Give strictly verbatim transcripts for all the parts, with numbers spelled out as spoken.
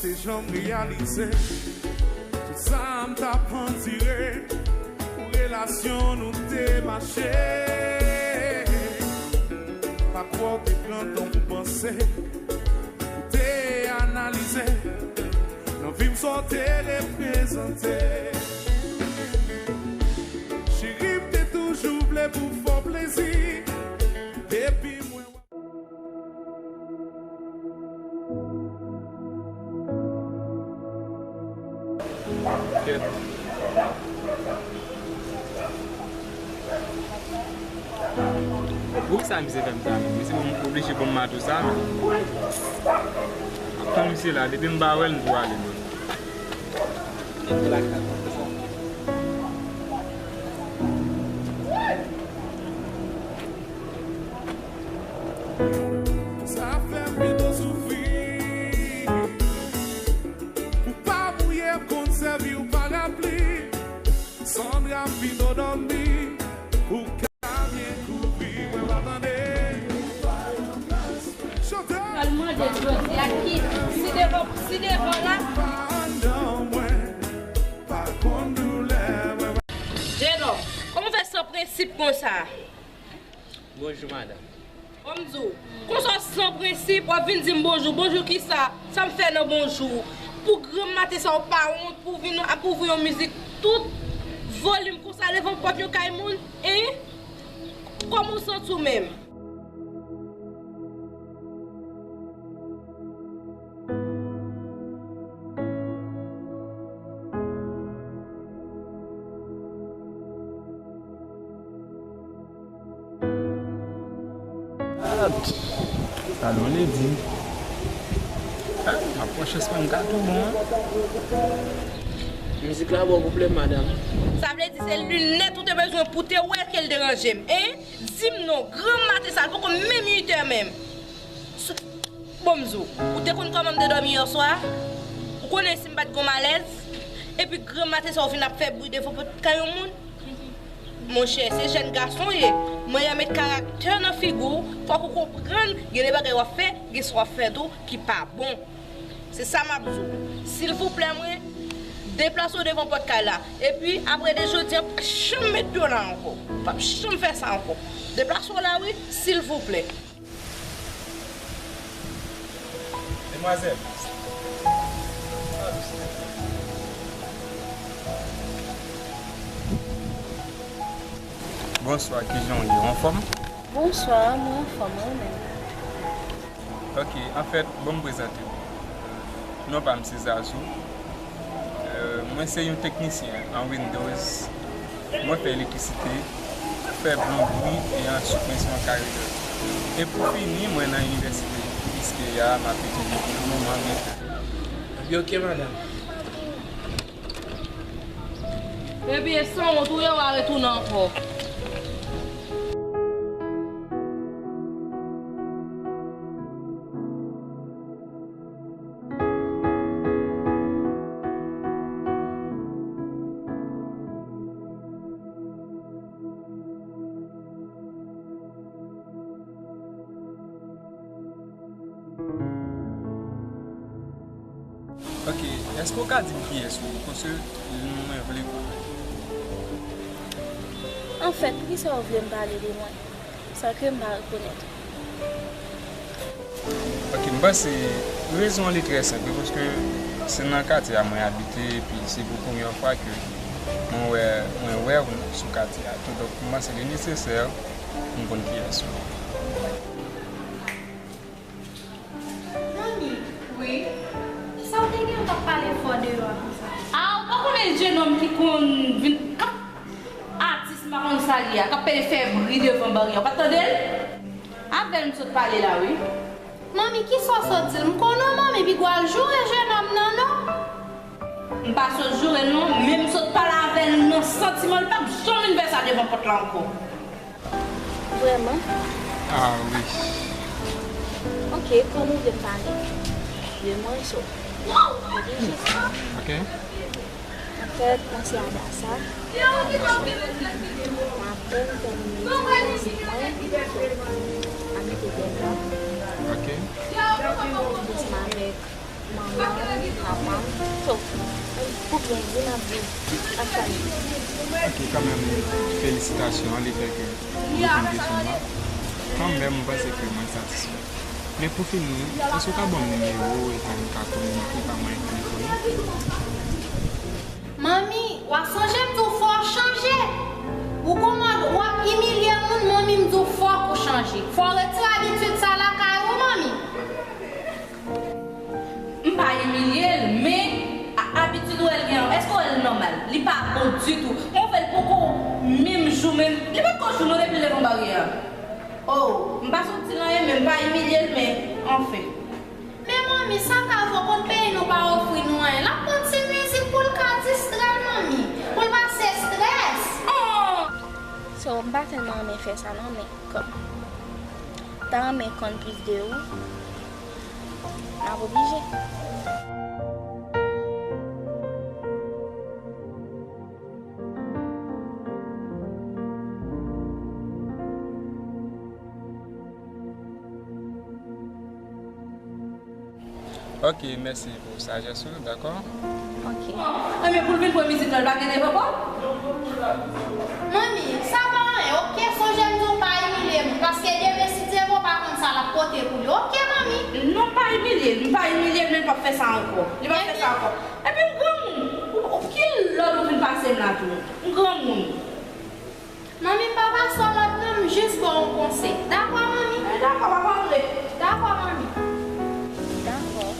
Te janm reyalize tout sa m t ap andire pou relasyon nou te mache. Pa kwè w te pran tan pou panse, pou te analize nan vi m sa w te reprezante. Cheri, m te toujou vle pou fè w plezi. Depi mwen Kèt. Poukisa misye fè m sa menm? Misye oblije ban m mato sa menm. Ap tann misye la, depi m pa wè l, m tou ale menm. Sa fè m pito soufri. Ou pa mouye, m konn sèvi w parapli. Sandra, m pito dòmi. Ou ka byen kouvri, mwen pa tande. Chante. Pral mande jodi a ki, si devan, si devan la. Pa anndan mwen, pa konn doulè mwen. Jenòm, kòman w fè san prensip konsa? Bonjou, madanm. Ban m di w, konsa w san prensip, w ap vin di m bonjou. Bonjou kisa? Sa m fè nan bonjou? Pou granm maten sa w pa wont pou w vin ap ouvri yon mizik tout volim konsa devan pòt yon kay moun, en? Kòman w santi w menm? Gad, gad yon ledi. Ah, m ap pran chans mwen, m ka tou bon, en. Mizik la ba w pwoblèm, madanm. Sa vle di se linèt ou te bezwen pou te wè ke l deranje m, en? Di m non, granm maten sa, l poko menm uit è menm. Sou, bon, m di w, ou te konn kòman m te dòmi yè swa? Ou konnen si m pa t gon malèz? Epi granm maten sa, ou vin ap fè bri devan pòt kay yon moun? Monchè, se jèn gason w ye. Mwen, y a met karaktè nan figi w, fòk ou konprann, gen de bagay w ap fè, gen sa w ap fè tou, ki pa bon. Se sa m ap di w. Silvouplè, mwen, deplase w devan pòt kay la. Epi, apre de jodi a, p ap janm met pye w la ankò. P ap janm fè sa ankò. Deplase w la, wi, silvouplè. Demwazèl. Bonswa, kijan w ye? Ou anfòm? Bonswa, mwen anfòm, wi, ou menm? Ok, anfèt, ban m prezante w. Non pa m se Zazou. Euh, mwen se yon teknisyen an Windows. Mwen fè elektrisite, fè blonbri e an sou prensyon kare. E pou fini, mwen nan inivèsite Quisqueya, m ap etidye pou le moman, men. Epi ok, madanm. Epi e sanwont ou ye, w a retounen ankò. Ok, èske w ka di m kiyès ou ye? Paske mwen vle konnen. Anfèt, poukisa w vle m pale de mwen? Sa ke m pa rekonèt ou. Ok, m panse rezon an li trè senp, wi, paske se nan katye a mwen abite, epi se pou premyè fwa ke mwen wè, mwen wè w sou katye a tou. Donk, m panse li nesesè pou m konn kiyès ou ye. Manmi, wi? Sa w te gen w t ap pale fò deyò a konsa? A, ou pa konnen jenòm ki konn vin, k ap atis, m pa konn sa l ye a, k ap pede fè bri devan baryè, ou pa t tande l? Avè l m sot pale la, wi. Manmi, kisa w sot di l? M konnen w, manmi, piga w al joure jenòm nan, non? M pa sot joure l, non, men m sot pale avè l nan santiman, l p ap janm vin fè sa devan pòt la ankò. Vrèman? Ah, wi. Ok, kòman w vle m pale? De mwen, so. Ok. Anfèt, mwen se Adassa. Mwen apèn tèmine etid mwen, so, m abite Dèlma. Ok. Ansanm avèk Manman, papa m, tout. Pou byen viv, n ap viv. Ak sa. Ok, kanmenm, felisitasyon, lefètke ou vin gen sou mwen. Kanmenm, mwen panse ke mwen satisfè. Men pou fini, èske w ka ban m nimewo w epi nou ka kominike pa mwayen telefòn? Manmi, w a sonje m di w fò w chanje. Ou konprann, w ap imilye moun, manmi m di w fòk ou chanje. Fò w retire abitid sa lakay ou, manmi. M pa imilye l, men a- abitid ou wè l gen an, èske w wè l nòmal? Li pa bon ditou. Mwen fè l poko menm jou menm. Li pa t ko jou non depi l leve anba baryè a. Oh, m pa soti nan anyen, men m pa imilye l, men anfen. Men manmi, sa ka fè w konn peyi nou pa ofri nou anyen. L ap pran ti mizik pou l ka distrè l, manmi. Pou l pase estrès. Oh! So, m pa tèlman renmen fè sa non, men kòm m ta renmen konn plis de ou, m ap oblije. Ok, mèsi pou sajès ou, dakò? Ok. Enben, pou l vin pran mizik lan, l pa gen devan pa? Manmi, sa pa anyen, ok? Sonje m di w pa imilye moun, paske demen, si Dye vle, w pa konn sa l ap pote pou li, ok, manmi? Non, m pa imilye l, m pa imilye l, men l p ap fè sa ankò. Li p ap fè sa ankò. Epi m granmoun, ou, ou, ki lòd ou vin pase m la tou? M granmoun. Manmi, m pa pase w lòd non, m jis ba w yon konsèy. Dakò, manmi? Dakò, papa, antre. Dakò, manmi. Dakò.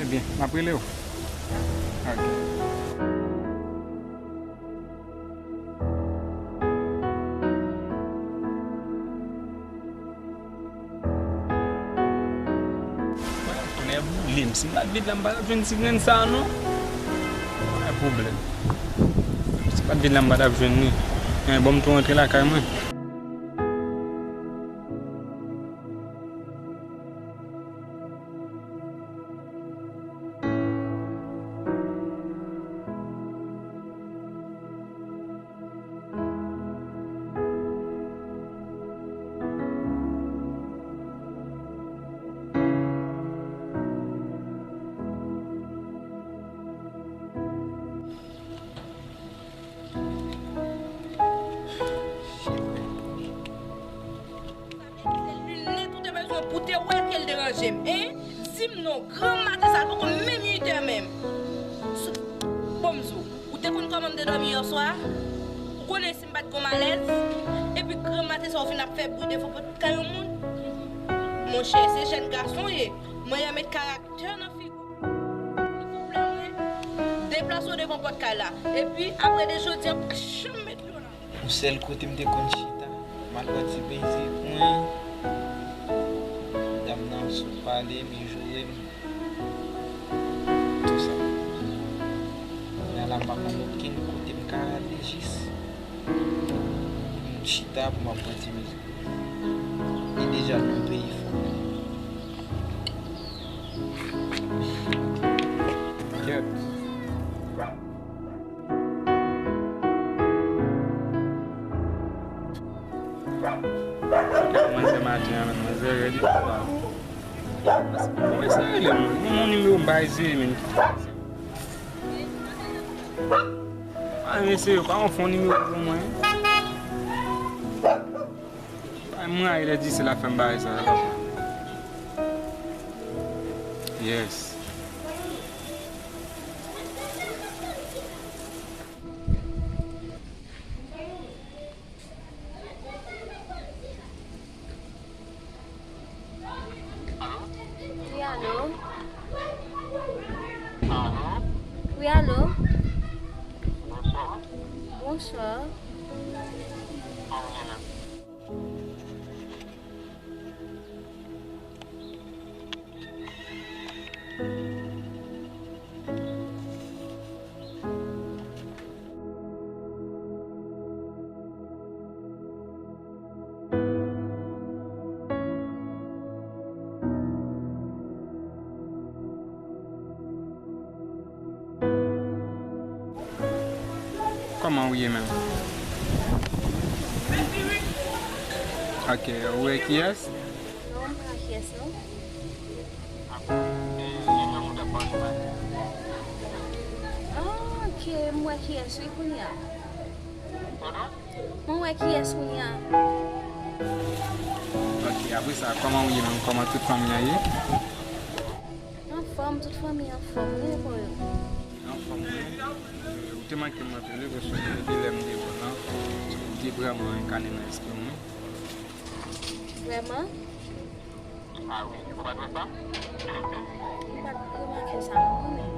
Ebyen, m ap rele w. Ok. Mwen ap tounen boule m. Si m pa t vin la, m pa t ap jwenn ti grenn sa a, non. Pa gen pwoblèm. Si m pa t vin la, m pa t ap jwenn li. Men bon, m tou rantre lakay mwen. Sa vle di se linèt ou te bezwen pou te wè ke l deranje m, en? Di m non, granm maten sa, l poko menm uit è menm. Sou, bon, m di w, ou te konn kòman m te dòmi yè swa? Ou konnen si m pa t gon malèz? Epi granm maten sa, ou vin ap fè bri devan pòt kay yon moun? Monchè, se jèn gason w ye. Manyen met karaktè nan figi w. Silvouplè, mwen, deplase w devan pòt kay la. Epi, apre de jodi a, pa janm met pye w la. Yon sèl kote m te konn chita, m al pran ti plezi pou mwen. Dam nan sot pale m, li joure m, tou sa. Kounye a la, m pa konn okenn kote m ka ale jis pou m chita, pou m ap pran ti mizik. Li deja nan peyi fò. Kèt. Manzè maten an, manzè rèd. Mwen sa rele mwen. Mwen, mon nimewo m pa eseye, men. Pa eseye, pa yon fon nimewo pou mwen. Ay, mwen ay lè di se la fè m bagay sa. Yes. Wi, alo? Wi, alo? Bonswa. Kòman ou ye menm? Ok, ou e kiyès? Non, m pa kiyès, non. Ah, ok, m wè kiyès wi kounye a. Mwen wè kiyès kounye a. Ok, apre sa, kòman w ye menm? Kòman tout fanmi an ye? Anfòm, tout fanmi anfòm, wi, pou yo. Anfòm, wi. Ou te manke m anpil, wi, paske depi lè m te wè w lan, ou te vrèman enkane nan lespri m, wi. Vrèman? Ah wi, ou pa t wè sa? M pa t remake sa, non, men.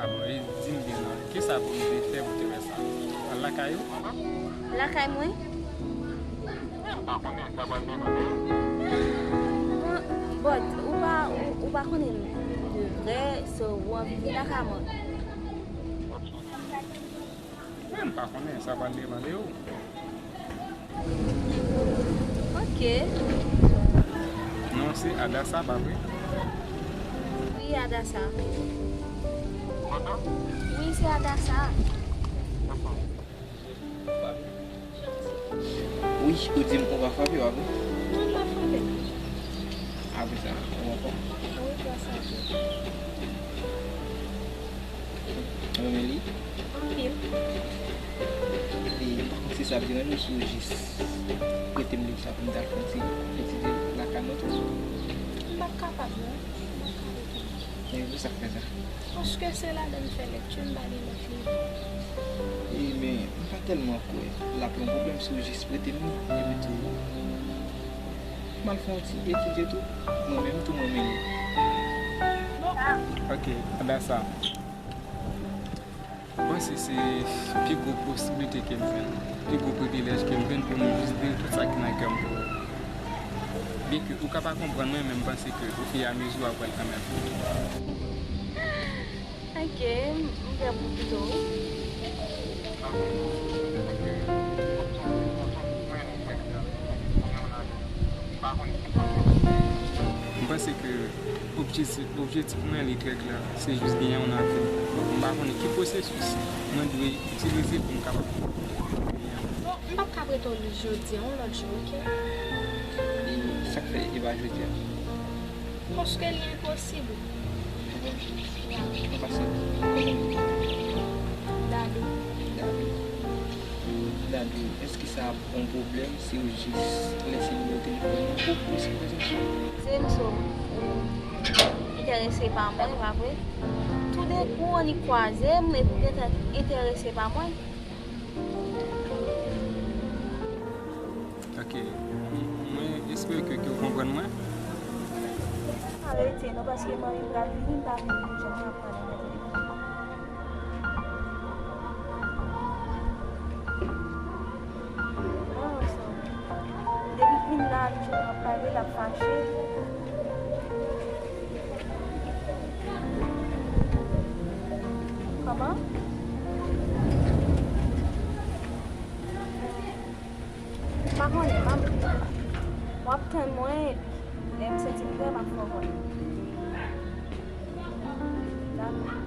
Ah bon, e di m byen non, kisa pou m te fè pou te wè sa? Al lakay ou? Lakay mwen? Bon, but, ou pa, ou, ou pa konnen m de vrè, so, ou anvi vin lakay mwen. Mwen, m pa konnen, sa pral depann de ou. Ok. Non, se Adassa, pa vre? Wi, Adassa. Wi, se Adassa. Wi, ou di m ou pa frape, pa vre? Non, m pa frape. Apre sa, ou ankò? Wi, gras a Dye. Ou renmen li? Anpil. E pa kont si sa ap deranje w si w jis prete m liv sa pou m ta fè yon ti etidye lakay mwen tou? M p ap kapab, non. M p ap kapab. Men pou sa k fè sa? Paske se ladan m fè lekti, m pa gen lòt liv. E men, m pa tèlman kwè l ap yon pwoblèm si w jis prete m li, epi tou, m al fè yon ti etidye tou. Mwen menm tou, mwen menm. Ok, Adassa. M panse se pi gwo posiblite ke m jwenn, pi gwo privilèj ke m jwenn pou m jis dire tout sa ki nan kè m pou ou. Byenke ou ka pa konprann mwen, men m panse ke ofiramezi w ap wè l kanmenm. Ok, m prè pou kite w. M panse ke objektif, objektif mwen li trè klè, se jis genyen yon nan vi m. Donk, m pa konnen ki pwosesis mwen dwe itilize pou m kapab genyen. Bon, m p ap ka prete w li jodi a, yon lòt jou, ok? E sa k fè e pa jodi a? Paske li enposib. Mwen pase. Dadou. Dadou. Dadou, èske sa ap yon pwoblèm si w jis lese nimewo telefòn mwen pou plis prezans ou? Se m so ou enterese pa mwen, pa vre? Toudenkou, annik kwaze m, epi w gentan enterese pa mwen. Ok. Mwen espere ke, ke w konprann mwen. Arete non, paske manmi pral vini, m pa vle pou jan m ap pale nan telefòn. Mwen ansanm. Depi vin la, li jwenn m ap pale, l ap fache. Kòman? M pa konnen, m ap, w ap tann mwen, epi lè m santi m prè, m ap fè w konnen. Dakò.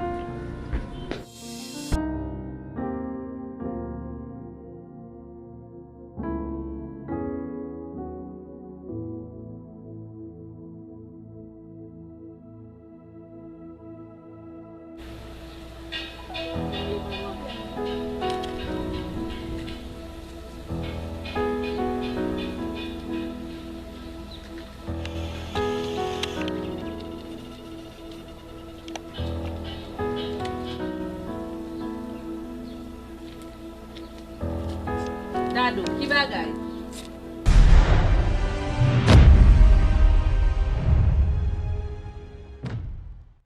Dadou, ki bagay?